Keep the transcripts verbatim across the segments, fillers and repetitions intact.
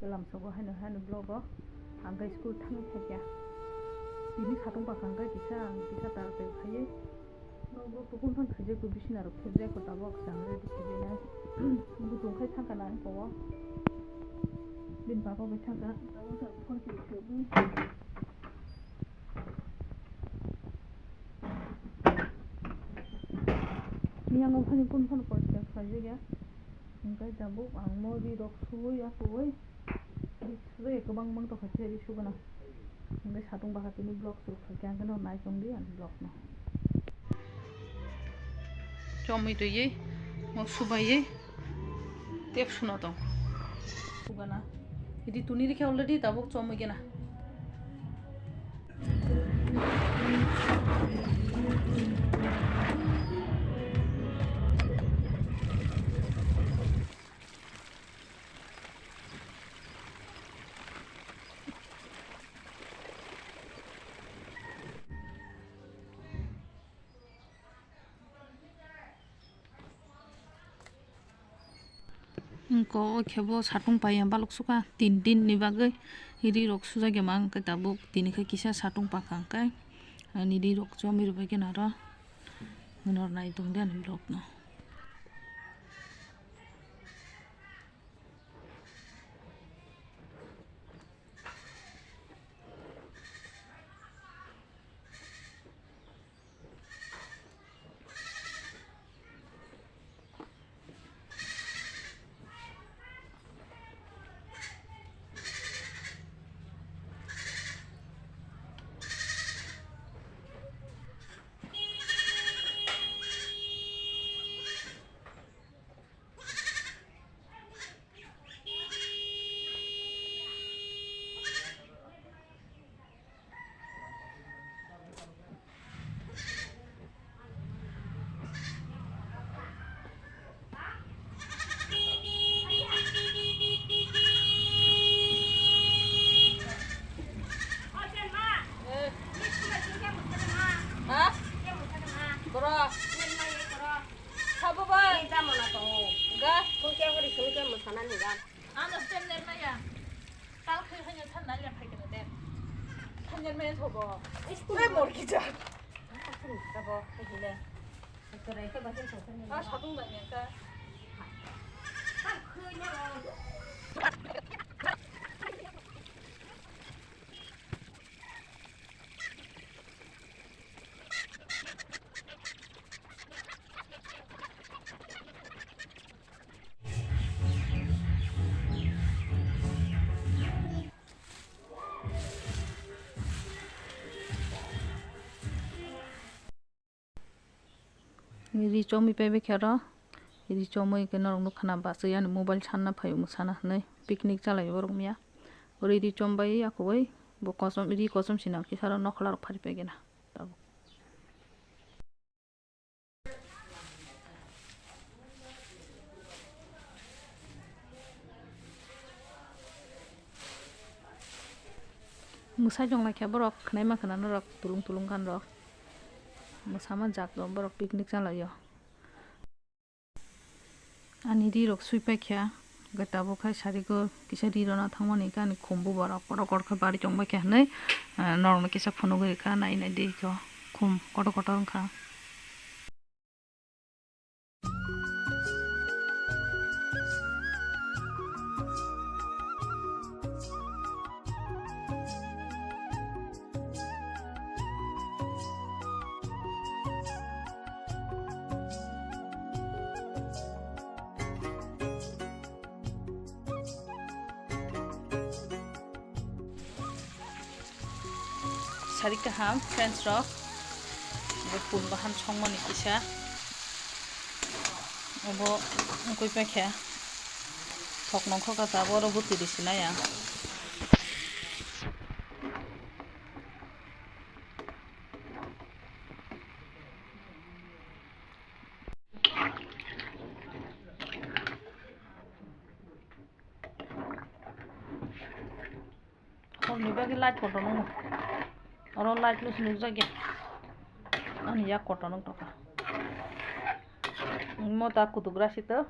Lamsogo haino haino vlog o ang khe school thangwi khaikha. Tini satung pakha hwnkhe kisa ang kisa taratwi khaiwi nogo tukun phan khaijak tu bisina rok thepjak ko tabok chang ready khaiwi nai. Butung khai thangkha na ang kowo. Bini baba bai thangkha. Tabok sa phone twi thwgwi. Yang phani kun phano poriskar khlaijak ya. Hwnkhe tabuk ang mo ri rok suwi ya suwi. Ri kwbang mang tokha se ri sugana. Hwnkhe satung baha tini vlog suru khlaikhe ang khe no nai tongdi ani vlog no. Chomwi twiwi mo subaiwi tep suno tong. Sugana. Idi tuni rikhe already tabuk chomwi gena. Wngkha o khe bo satung paiya balok sukha tin din ni bagwi ri rok sujak ya ma wngkhe tabuk tini khe kisa satung pakha hwnkhe ani ri rok chomwi rwbaikhe naro nor nai tongdi ani vlog no. Ha? Bro. Sabo bai. Ga. Ano stem ler maya. Tal khai khai san nal ya phai kana de. Thanjar maya thobo. School mor kija. Sabo khai le. Ah, satung da ya ka. Ri chomwi paibai khe oro, ri chomwi khe norok nukha na bachwi ani mobile sanna phaio mwsana hinwi picnic chalaio borok miya. Ri ri chombai yakhwui bo kosom ri kosom sina kisa oro nokhla rok phari paigena tabuk. Mwsai tonglaikha borok khwnaima khwna norok tulung tulung kan rok mwsama jak rok borok picnic chalaio. Ani ri rok sui paikha, hwnkhe tabuk hai sari go kisa ri rwna thangmani hwnkhe ani khumbu borok kotor kotor khe bari chongbaikha hinwi, ah, norokno kisa phunugwi rwkha nai nai di kho khum kotor kotor wngkha. Sari kaham, friends rok, bo pun bahan songmani kisa, obo wngkui paikha, thok nongkhor ka tabuk oro bwtwi rwsinai ang. Horni bagwi light kotor nung. Oro light no se nukjak ya. Ani yak kotor nung tongkha. Mo ta kutuk rasi to.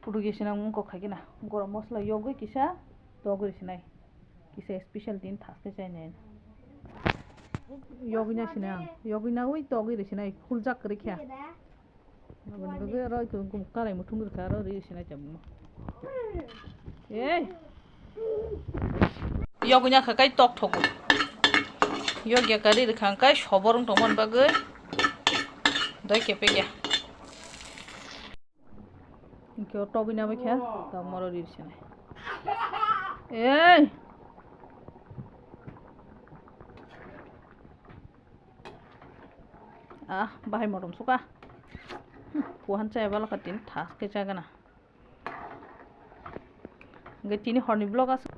Kutuk ya sinang mung kok khaikhe na. Gorom masala yogwi kisa. Togwi sinai. Kisa special din thaske chainai. Yogina sinai ang. Yogina ui togwi sinai. Fuljak kwrwi kha. Aboni bagwi aro kum, kum karai muthung rwkha aro ri sinai tabukno. Ei. Yogina kha kai tok thogo. Yogya kari rwkha kai soborong tongmani bagwi. Doi kepegya. Hingke o togwi nabai khe, tamo oro ri sinai. Ei! Ah, bahai motom suka. Puhan chai bala ka tin thaske chagana. Hingke tini horni vlog as-